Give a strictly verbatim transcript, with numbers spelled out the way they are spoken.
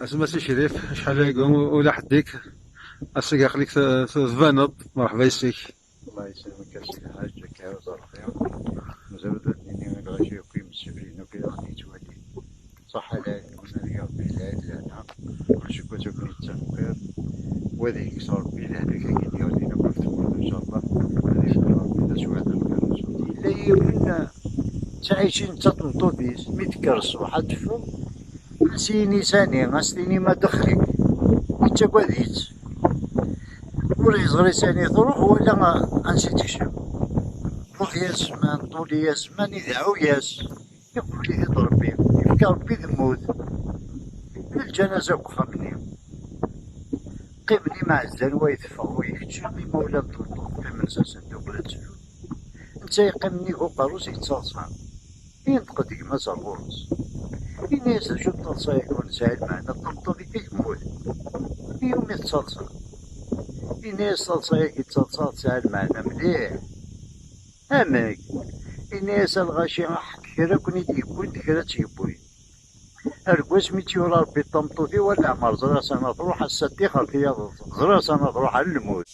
Asma si Crif, acḥal aya ula ḥedd-ik. Ass-agi aql-ik t- t- tbaneḍ. Merḥba yes-k. الله يسلمك يا سيدي الحاج، كيف ظروفك؟ مازال بدات نيني غاشي وكي مسبرين وكي راني توالي. صح على كنا يا ربي العيد لهنا. كل شيء كنت كنت تنقير. وهذا يكسر ربي لهنا كي يدير لنا كل تمر ان شاء الله. هذا يكسر ربي لا سوى هذا الخير ان شاء الله. الا يمنا تعيشين تطنطوبيس متكرس وحد فم. Sini sani, as-tini ma dexli. Yettagad-itt. Ur yeẓri sani truḥ wala ansi tekcem. Ruḥ-yas ma nṭuli-yas ma nidɛu-yas. Yeqqel-it-id Rebbi, yefka Rebbi temmut. Lǧanaza deg uxxam-nni. Qqimen imɛezdan wa iteffeɣ wa ikeččem, imawlan n tmeṭṭut qqimen s asenduq la ttrun. Netta yeqqim nnig uqerru-s yettaḍsa. Yenṭeq-d gma-s ar ɣur-s. Ini-as d acu n taḍsa-agi ur nesɛi lmeɛna, d tameṭṭut-ik i yemmuten. I wumi tettaḍsa? Ini-as taḍsa-agi d taḍsa tesɛa lmeɛna mliḥ. Amek? Ini-as a lɣaci aḥeqq kra ken-id-yewwin d kra tt-yewwin. Argaz mi tt-yura Rebbi d tameṭṭut-iw a leɛmer ẓriɣ sana truḥ, ass-a ṭixer tiyaḍ ẓriɣ sana truḥ ar lmut.